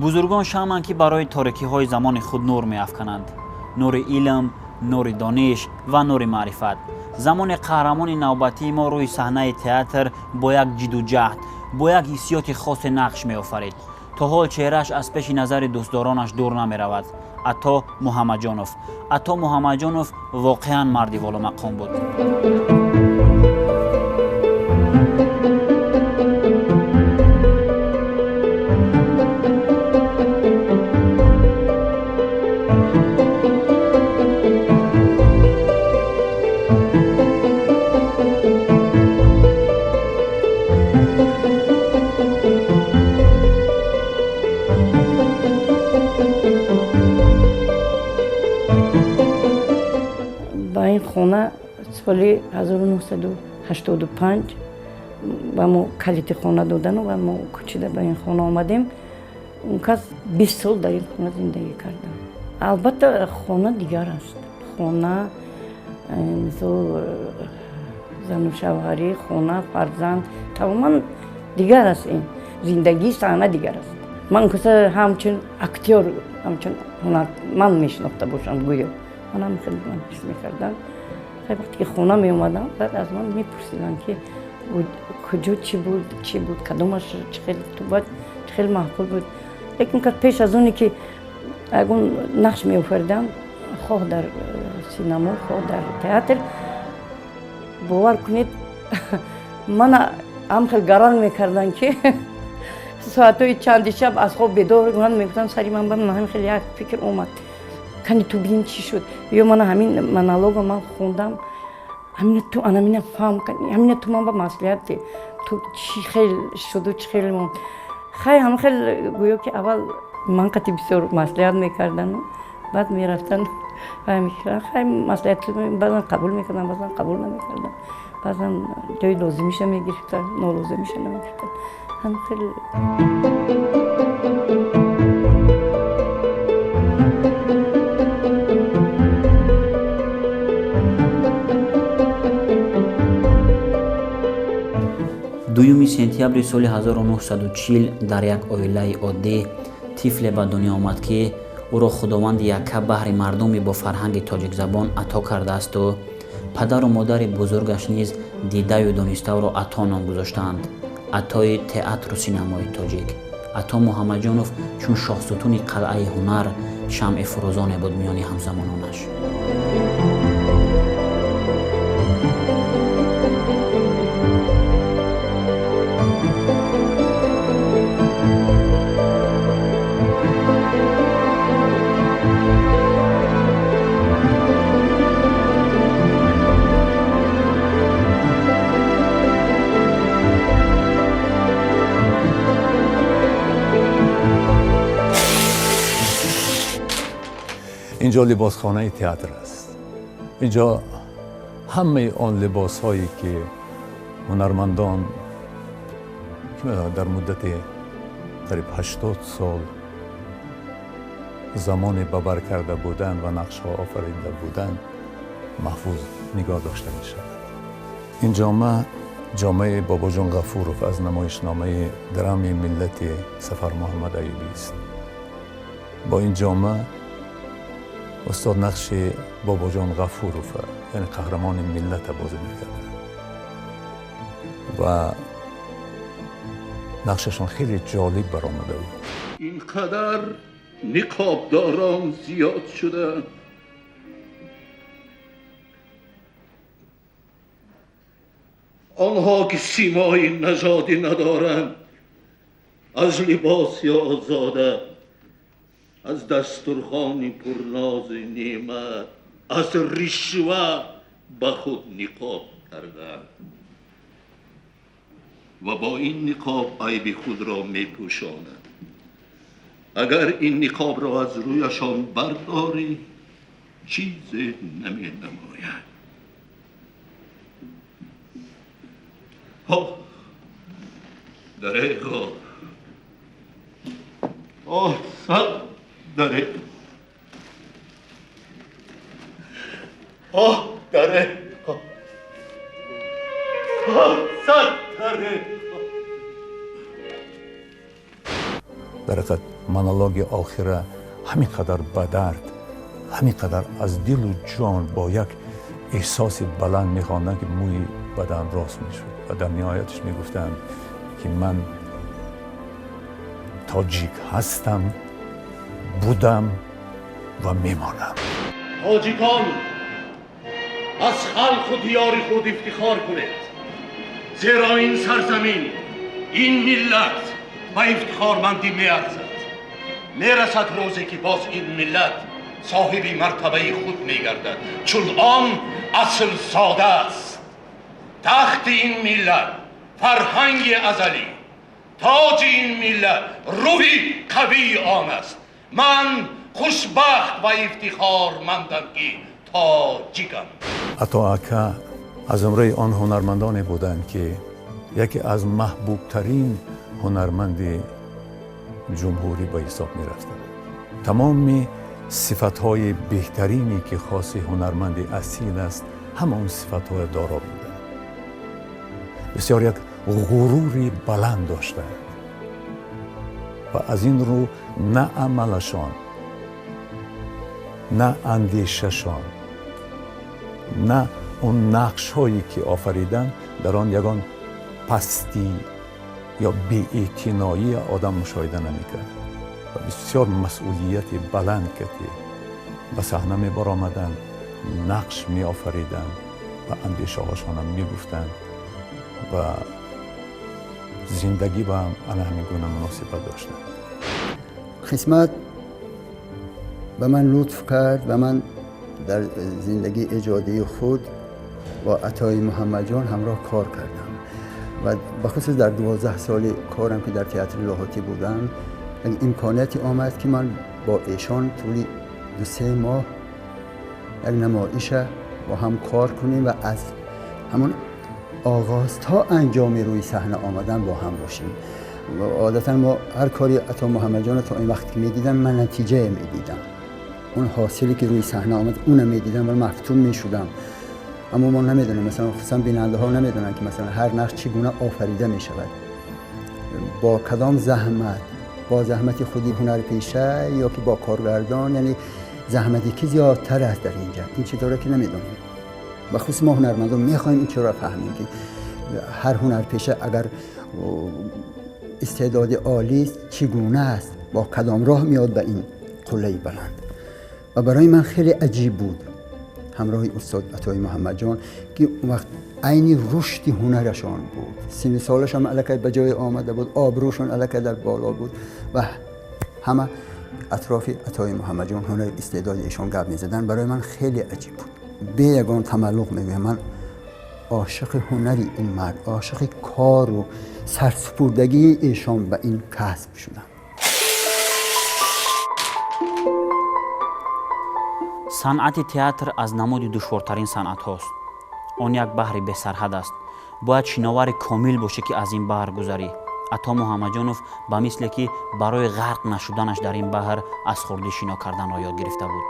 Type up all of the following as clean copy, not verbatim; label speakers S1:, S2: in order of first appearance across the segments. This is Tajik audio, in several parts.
S1: Бузургон шамъанд, ки барои торикиҳои замони худ нур меафкананд: нури илм, нури дониш ва нури маърифат. Замоне қаҳрамони навбатии мо рӯи саҳнаи театр бо як ҷиду ҷаҳд, бо як ҳиссиёти хосе нақш меофарид. То ҳол чеҳрааш аз пеши назари дӯстдоронаш дур намеравад. Ато Муҳаммадҷонов. Ато Муҳаммадҷонов воқеан марди воломақом буд.
S2: Ба ин хона соли 1985 ба мо калити хона додану ва мо кӯчида ба ин хона омадем. Он кас 20 сол дар ин хона зиндагӣ кардам. Албатта, хона дигар аст. Хона, мисол, зану шавҳарӣ, хона, фарзанд тамоман дигар аст. Ин зиндагии саҳна дигар аст. Ман каса ҳамчун актёр, ҳамчун ҳунарманд мешинохта бошам, гӯё манам хеле ман ҳис мекардам. Хеле вақте ки хона меомадам, баъд аз ман мепурсиданд, ки куҷо чӣ буд, чӣ буд, кадомаш чӣ хел ту бад, чӣ хел маъқул буд. Лекин кас пеш аз оне ки ягон нақш меофаридам, хоҳ дар синамо, хоҳ дар театр, бовар кунед, мана ҳам хел гаранг мекарданд, ки соатҳои чанди шаб аз хоб бедор ман мегуфтам, сари ман ба ҳамин хел як фикр омад, кани ту бин, чӣ шуд, ё мана ҳамин монолого ман хондам, ҳамина ту анамина фаҳм, ҳамина ту ман ба маслиҳат де, ту чӣ хел шуду, чӣ хел монд. Хай, ҳам хел гӯё ки аввал ман қати бисёр маслиҳат мекардану баъд мерафтан, хай, маслиҳат баъзан қабул мекардам, баъзан қабул намекардам, баъзан ҷои лозимиша мегирифтам, нолозимиша намегирифтам. Ҳам хел.
S1: 2 сентябри соли 1940 дар як оилаи оддӣ тифле ба дунё омад, ки ӯро Худованди якка баҳри мардуми бо фарҳанги тоҷикзабон ато кардаасту падару модари бузургаш низ дидаю дониста ӯро Ато ном гузоштаанд. Атои театру синамои тоҷик, Ато Муҳаммадҷонов, чун шоҳсутуни қалъаи ҳунар шамъи фурӯзоне буд миёни ҳамзамононаш.
S3: Инҷо либосхонаи театр аст. Инҷо ҳамаи он либосҳое, ки ҳунармандон дар муддати қариб 80 сол замоне ба бар карда буданд ва нақшҳо офарида буданд, маҳфуз нигоҳ дошта мешавад. Ин ҷома ҷомаи Бобоҷон Ғафуров аз намоишномаи драми миллати Сафар Муҳаммад Аюбӣ аст. Бо ин ҷома устод нақши Бобоҷон Ғафуров, яъне қаҳрамони миллата, бозӣ мекард ва нақшашон хеле ҷолиб баромада буд.
S4: Ин қадар ниқобдорон зиёд шуданд. Онҳо ки симои нажодӣ надоранд, аз либоси озода, аз дастурхони пурнози неъмат, аз ришва ба худ ниқоб карданд ва бо ин ниқоб айби худро мепӯшонанд. Агар ин ниқобро аз рӯяшон бардорӣ, чизе наменамояд. Оҳ, дареғо, оҳ, сад дареғ. Оҳ даре, сад даре.
S3: Дар ҳақиқат монологи охира ҳамин қадар ба дард, ҳамин қадар аз дилу ҷон бо як эҳсоси баланд мехонданд, ки мӯи бадан рост мешуд ва дар ниҳояташ мегуфтанд, ки ман тоҷик ҳастам, будам ва мемонам.
S4: Тоҷикон, аз халқу диёри худ ифтихор кунед, зеро ин сарзамин, ин миллат ба ифтихормандӣ меарзад. Мерасад рӯзе, ки боз ин миллат соҳиби мартабаи худ мегардад, чун он аслзода аст. Тахти ин миллат фарҳанги азалӣ, тоҷи ин миллат рӯҳи қавии он аст. Ман хушбахт ва ифтихормандам, ки тоҷикам.
S3: Ато ака аз зумраи он ҳунармандоне буданд, ки яке аз маҳбубтарин ҳунарманди ҷумҳурӣ ба ҳисоб мерафтанд. Тамоми сифатҳои беҳтарине, ки хоси ҳунарманди асил аст, ҳама он сифатҳоя доро буданд. Бисёр як ғурури баланд доштанд ва аз ин рӯ на амалашон, на андешашон, на он нақшҳое, ки офариданд, дар он ягон пастӣ ё беэътиноӣ одам мушоҳида намекард. Ва бисёр масъулияти баланд кати ба саҳна мебаромаданд, нақш меофариданд ва андешаҳошонам мегуфтанд ва зиндагӣ ба ҳам ана ҳамин гуна муносибат доштанд.
S5: Қисмат ба ман лутф кард ва ман дар зиндагии эҷодии худ бо Атои Муҳаммадҷон ҳамроҳ кор кардам ва бахусус дар 12 соли корам, ки дар театри Лоҳутӣ будам, як имконияте омад, ки ман бо эшон тӯли 2-3 моҳ як намоиша бо ҳам кор кунем ва аз ҳамон оғоз то анҷоми рӯи саҳна омадан бо ҳам бошем. Одатан мо ҳар кори Ато Муҳаммадҷонро то ин вақт ки медидам, ман натиҷае медидам, он ҳосиле ки рӯи саҳна омад, онро медидам ва мафтун мешудам. Аммо мо намедонем, масалан, хусусан бинандаҳо намедонанд, ки масалан ҳар нақш чӣ гуна офарида мешавад, бо кадом заҳмат, бо заҳмати худи ҳунарпеша ё ки бо коргардон, яъне заҳмати ки зиёдтар аст дар инҷа. Ин чизҳоро ки намедонем. Ба хусус мо ҳунармандон мехоҳем ин чизро фаҳмем, ки ҳар ҳунарпеша агар истеъдоди олист, чӣ гуна аст, бо кадом роҳ меояд ба ин қуллаи баланд. Ва барои ман хеле аҷиб буд ҳамроҳи устод Атои Муҳаммадҷон, ки он вақт айни рушди ҳунарашон буд, синну солашон аллакай ба ҷое омада буд, обрӯшон аллакай дар боло буд ва ҳама атрофи Атои Муҳаммадҷон, ҳунари истеъдоди эшон гап мезаданд. Барои ман хеле аҷиб буд. Бе ягон тамаллуқ мегӯям, ман ошиқи ҳунари ин мард, ошиқи кору сарсупурдагии эшон ба ин касб шудам.
S1: Санъати театр аз намуди душвортарин санъатҳост. Он як баҳри бесарҳад аст. Бояд шиновари комил бошӣ, ки аз ин баҳр гузарӣ. Ато Муҳаммадҷонов ба мисле ки барои ғарқ нашуданаш дар ин баҳр аз хурдӣ шино карданро ёд гирифта буд.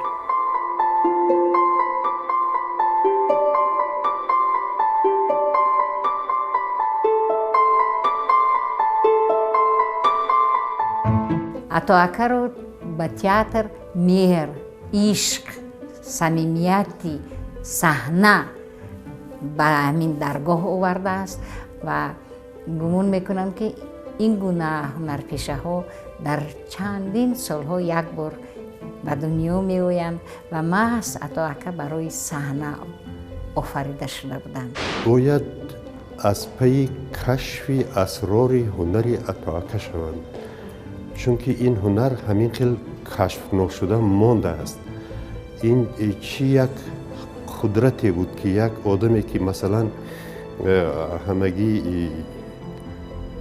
S6: Ато акаро ба театр меҳр, ишқ, самимияти саҳна ба ҳамин даргоҳ овардааст ва гумон мекунам, ки ин гуна ҳунарпешаҳо дар чандин солҳо як бор ба дунё меоянд ва маҳз Ато ака барои саҳна офарида шуда буданд.
S7: Бояд аз пайи кашфи асрори ҳунари Ато ака шаванд, чунки ин ҳунар ҳамин хел кашфношуда мондааст. Ин чӣ як қудрате буд, ки як одаме, ки масалан ҳамагӣ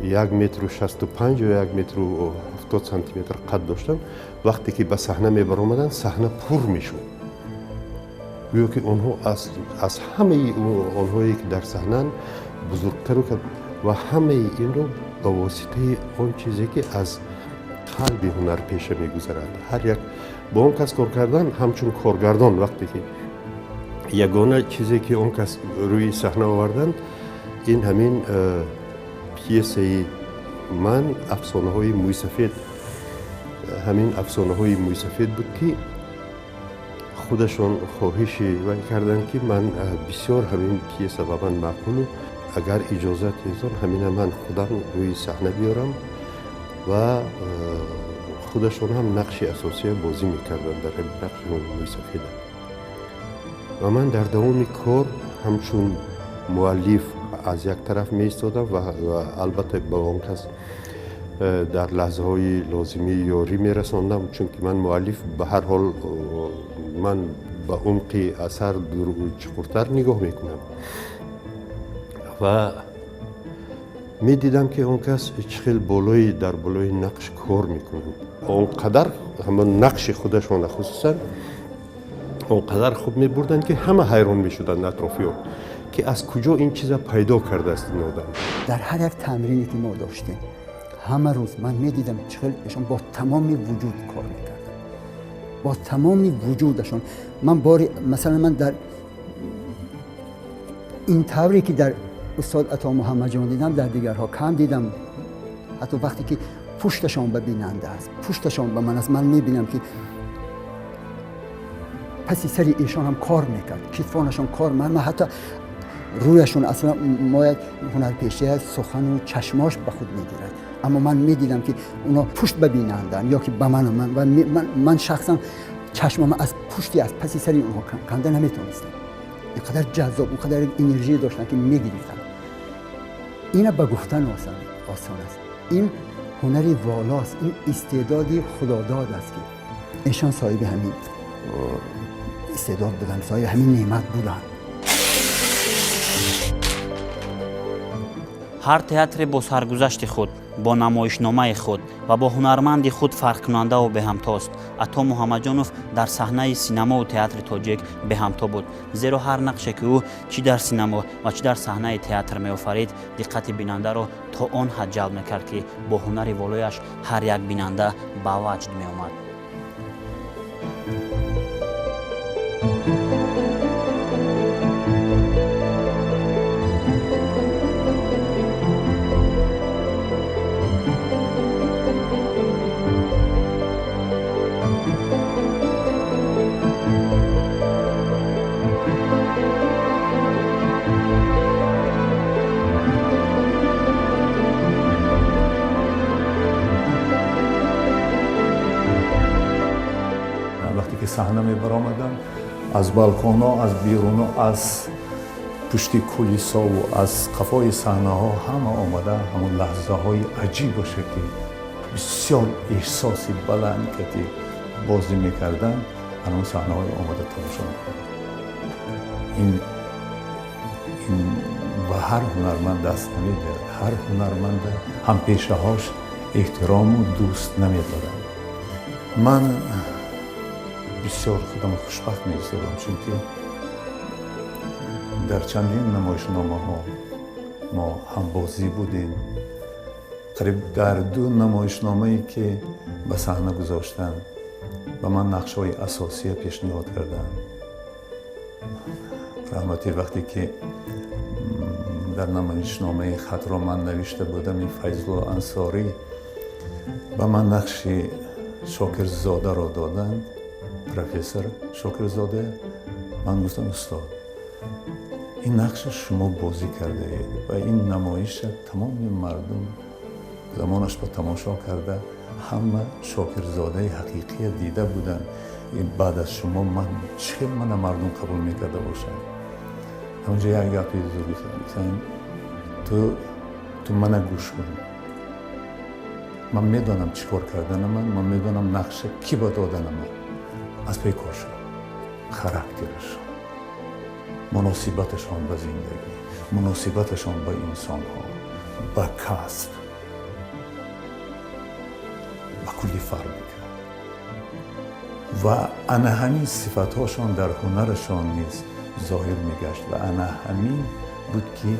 S7: 1,65 метр ё 1 метру 70 сантиметр қад доштанд, вақте ки ба саҳна мебаромаданд, саҳна пур мешуд. Гӯё ки онҳо аз ҳамаи онҳое, ки дар саҳнаанд, бузургтару ва ҳамаи инро ба воситаи он чизе, ки аз қалби ҳунарпеша мегузарад. Ҳар як бо он кас кор кардан, ҳамчун коргардон, вақте ки Ягона чизе ки он кас рӯи саҳна оварданд, ин ҳамин пьесаи ман «Афсонаҳои мӯйсафед», ҳамин «Афсонаҳои мӯйсафед» буд, ки худашон хоҳиши вай карданд, ки ман бисёр ҳамин пьеса ба ман маъқулу, агар иҷозат диҳед, ҳамина ман худам рӯи саҳна биёрам. Ва худашон ҳам нақши асосия бозӣ мекарданд дар ҳамин нақши мӯйсафеда. Ва ман дар давоми кор ҳамчун муаллиф аз як тараф меистодам ва албатта ба он кас дар лаҳзаҳои лозимӣ ёрӣ мерасондам, чунки ман муаллиф, ба ҳар ҳол ман ба умқи асар чуқуртар нигоҳ мекунам. Ва медидам, ки он кас чӣ хел болои дар болои нақш кор мекунанд. Он қадар ҳамон нақши худашона хусусан он қадар хуб мебурданд, ки ҳама ҳайрон мешуданд атрофиён, ки аз куҷо ин чиза пайдо кардааст ин одам.
S5: Дар ҳар як тамрине ки мо доштем, ҳама рӯз ман медидам, чӣ хел эшон бо тамоми вуҷуд кор мекарданд, бо тамоми вуҷудашон. Ман бори масалан ман дар ин тавре ки дар устод Ато Муҳаммадҷон дидам, дар дигарҳо кам дидам. Ҳатто вақте ки пушташон ба бинанда аст, пушташон ба ман аст, ман мебинам, ки паси сари эшон ҳам кор мекард, китфонашон кор. Ман ҳатто рӯяшон, аслан мо як ҳунарпеша сухану чашмош ба худ мегирад, аммо ман медидам, ки оно пушт ба бинандаанд ё ки ба ман. Ман шахсан чашмама аз пушти, аз паси сари онҳо канда наметонистам. Инқадар ҷаззоб, инқадар энержия доштанд, ки мегирифтам. Ина ба гуфтан осон аст. Ин ҳунари волост, ин истеъдоди худодод аст, ки эшон соҳиби ҳамин истеъдод буданд, соҳиби ҳамин неъмат буданд.
S1: Ҳар театре бо саргузашти худ, бо намоишномаи худ ва бо ҳунарманди худ фарқкунандаву беҳамтост. Ато Муҳаммадҷонов дар саҳнаи синамову театри тоҷик беҳамто буд, зеро ҳар нақше, ки ӯ чӣ дар синамо ва чӣ дар саҳнаи театр меофарид, диққати бинандаро то он ҳад ҷалб мекард, ки бо ҳунари волояш ҳар як бинанда ба ваҷд меомад.
S3: Саҳна мебаромадам, аз балконҳо, аз беруно, аз пушти кулисову аз қафои саҳнаҳо ҳама омада, ҳамон лаҳзаҳои аҷиб боша, ки бисёр эҳсоси баланд кати бозӣ мекарданд, ҳамон саҳнаҳои омада тамошо мекарданд. Ин ба ҳар ҳунарманд даст намедиҳад, ҳар ҳунарманда ҳампешаҳош эҳтирому дӯст намедоранд. Ман бисёр худам хушбахт меҳисобам, чунки дар чандин намоишномаҳо мо ҳамбозӣ будем. Қариб дар ду намоишномае, ки ба саҳна гузоштанд, ба ман нақшҳои асосия пешниҳод карданд. Раҳматӣ, вақте ки дар намоишномаи «Хатро» ман навишта будам, ин Файзулло Ансорӣ ба ман нақши Шокирзодаро доданд, профессор Шокирзода. Ман гуфтам: «Устод, ин нақша шумо бозӣ кардаед ва ин намоиша тамоми мардум замонаш ба тамошо карда, ҳама Шокирзодаи ҳақиқия дида буданд. Баъд аз шумо ман чӣ хел мана мардум қабул мекарда бошанд?» Ҳамонҷо як гапи зур гуфтам: Ту мана гӯш кун, ман медонам чӣ кор карданама, ман медонам нақша кӣ ба доданама. Аз пай кор шуд». Характерашон, муносибаташон ба зиндагӣ, муносибаташон ба инсонҳо, ба касб ба куллӣ фарқ мекард. Ва ана ҳамин сифатҳошон дар ҳунарашон низ зоҳир мегашт. Ва ана ҳамин буд, ки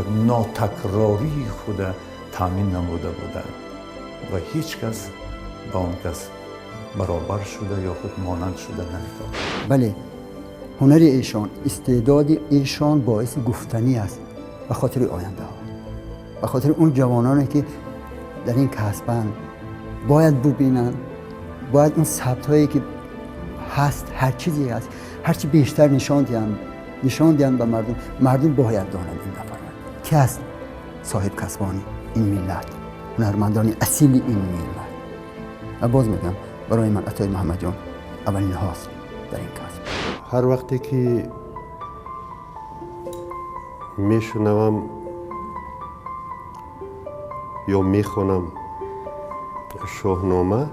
S3: як нотакрории худа таъмин намуда буданд ва ҳеҷ кас ба он кас баробар шуда ё худ монанд шуда наметавонад.
S5: Бале, Ҳунари эшон, истеъдоди эшон боиси гуфтанӣ аст ба хотири ояндаҳо, ба хотири он ҷавононе ки дар ин касбанд, бояд бубинанд, бояд он сабтҳое ки ҳаст, ҳар чизе ҳаст, ҳарчи бештар нишон диҳанд, нишон диҳанд ба мардум. Мардум бояд донанд ин нафарро ки аст, соҳибкасбони ин миллат, ҳунармандони асили ин миллат. Ва боз мегӯям, барои ман Атои Муҳаммадҷон аввалинҳост дар ин касб.
S7: Ҳар вақте ки мешунавам ё мехонам Шоҳнома,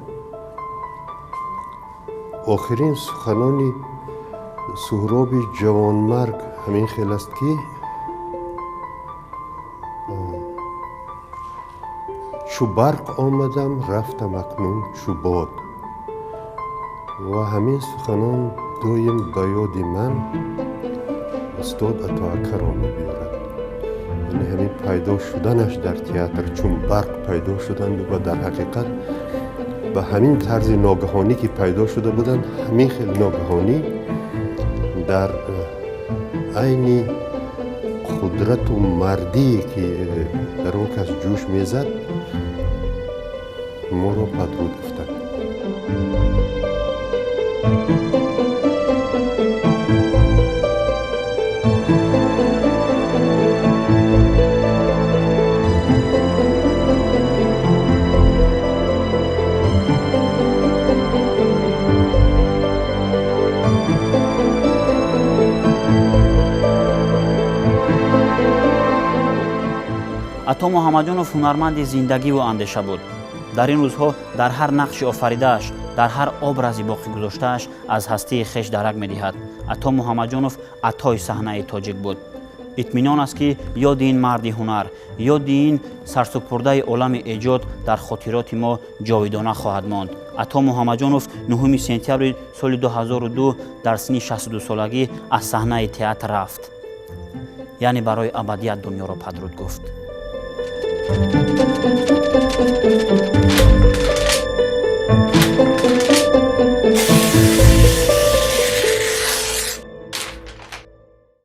S7: охирин суханони Суҳроби Ҷавонмарг ҳамин хел аст, ки чу барқ омадам, рафтам акнун чу бод. Ва ҳамин суханон доим ба ёди ман устод Атоакаро мебиёрад. Яъне ҳамин пайдо шуданаш дар театр, чун барқ пайдо шуданд ва дар ҳақиқат ба ҳамин тарзи ногаҳонӣ ки пайдо шуда буданд, ҳамин хел ногаҳонӣ дар айни қудрату мардие ки дар он кас ҷӯш мезад, моро падруд гуфтанд.
S1: Ато Муҳаммадҷонов ҳунарманди зиндагиву андеша буд. Дар ин рӯзҳо дар ҳар нақши офаридааш, дар ҳар образи боқӣ гузоштааш аз ҳастии хеш дарак медиҳад. Ато Муҳаммадҷонов атои саҳнаи тоҷик буд. Итминон аст, ки ёди ин марди ҳунар, ёди ин сарсупурдаи олами эҷод дар хотироти мо ҷовидона хоҳад монд. Ато Муҳаммадҷонов 9 сентябри соли 2002 дар синни 62 солагӣ аз саҳнаи театр рафт, яъне барои абадият дунёро падруд гуфт.